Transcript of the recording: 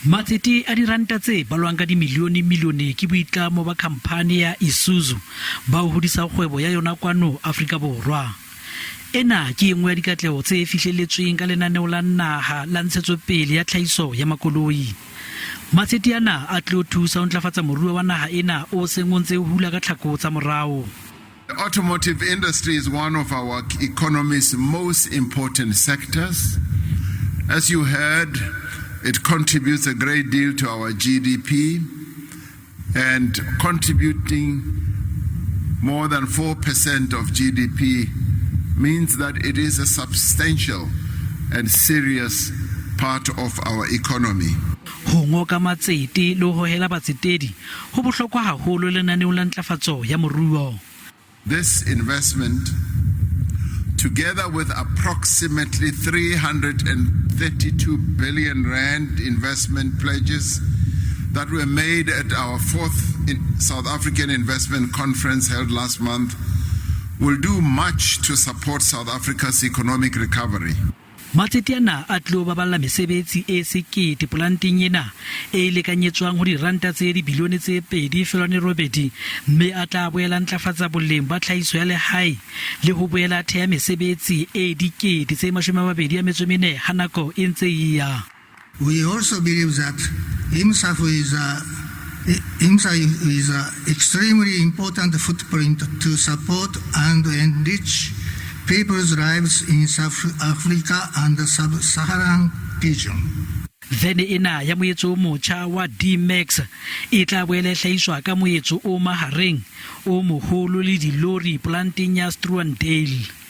Matsete a diranta tse balwang ka dimilione-milione ke boitlamo ba khamphani ya Isuzu ba ho hodisa kgwebo ya yona kwano Afrika Borwa. Ena ke e nngwe ya dikatleho tse fihlelletsweng ka lenaneo la naha la ntshetsopele ya tlhahiso ya makoloi. Matsete ana a tlilo thusa ho ntlafatsa moruo wa naha ena o seng o ntse o hula ka tlhako tsa morao. The automotive industry is one of our economy's most important sectors. As you heard, it contributes a great deal to our GDP and contributing more than 4% of GDP means that it is a substantial and serious part of our economy. Ho ngoka matsete le ho hohela batsetedi ho bohlokwa haholo lenaneong la ntlafatso ya moruo. This investment, together with approximately 332 billion rand investment pledges that were made at our fourth South African Investment Conference held last month, will do much to support South Africa's economic recovery. Matsete ana a tlilo baballa mesebetsi e sekete polanteng ena e lekanyetswang ho diranta tse dibilione tse 2.8 mme a tla boela ntlafatsa boleng ba tlhahiso ya lehae le ho boela theha mesebetsi e 24,000 ha nako e ntse e ya. We also believe that IMSAF is a IMSA is an extremely important footprint to support and enrich people's lives in South Africa and the Sub-Saharan region. Vene ena ya moetso o motjha wa D-Max e tla boela e hlahiswa ka moetso o mahareng o moholo le dilori polanteng ya Struandale.